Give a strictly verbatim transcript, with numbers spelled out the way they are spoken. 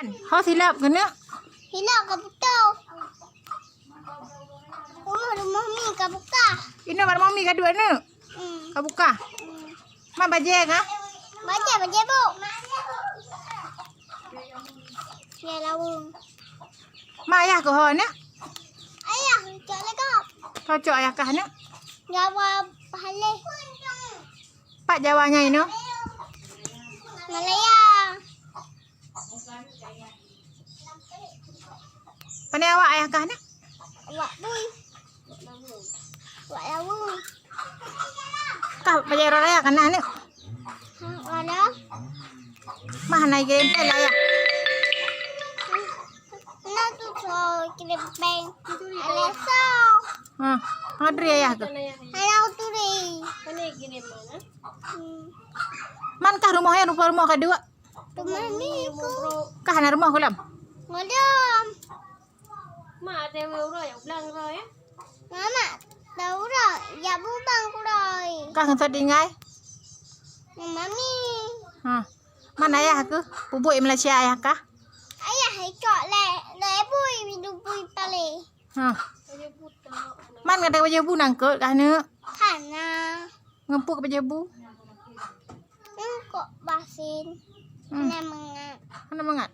Ho silop keuneuk. Silop ka putôh. Rumoh, rumoh mi ka buka. Inoe bak rumoh mi ka duek neuk. Hmm. Ka buka. Hmm. Ma bajée ka? Bajée, bajée bu. Ya lawung. Ma ayah keuh ho neuk? Ayah cok lego. Ho cok ayah kah neuk? Jawa pahaleh. Pat Jawa nyan inoe? Malaya. Pane awak ayah kah neuk? Awak bui. Awak lawung. Kah bajée uroe raya ka na neuk? Ha, ada. Ma hana kirém péng lé ayah? Na tu so kirém péng. Ada so. Ha, ha turi ayah keuh? Ada turi. Hmm. Man kah rumoh nyan, rupa rumoh ka duek? Rumoh mi ku. Kah hana rumoh keuh lom? Ngodom. Mak ada uroe ya, ulang uroe ya. Mama, dah uroe ya bubang kuroi. Kah ngon sa tinggai? Mama mi. Ha. Man ayah keuh? Peubuet Malaysia ayah kah? Ayah ikot lé, lé bui, minum bui pale. Ha. Man gata bajée bu nangkot kah neuk? Hana. Ngon peue bajée bu? Nangkot basin. Hmm. Hana mangat. Hana mangat?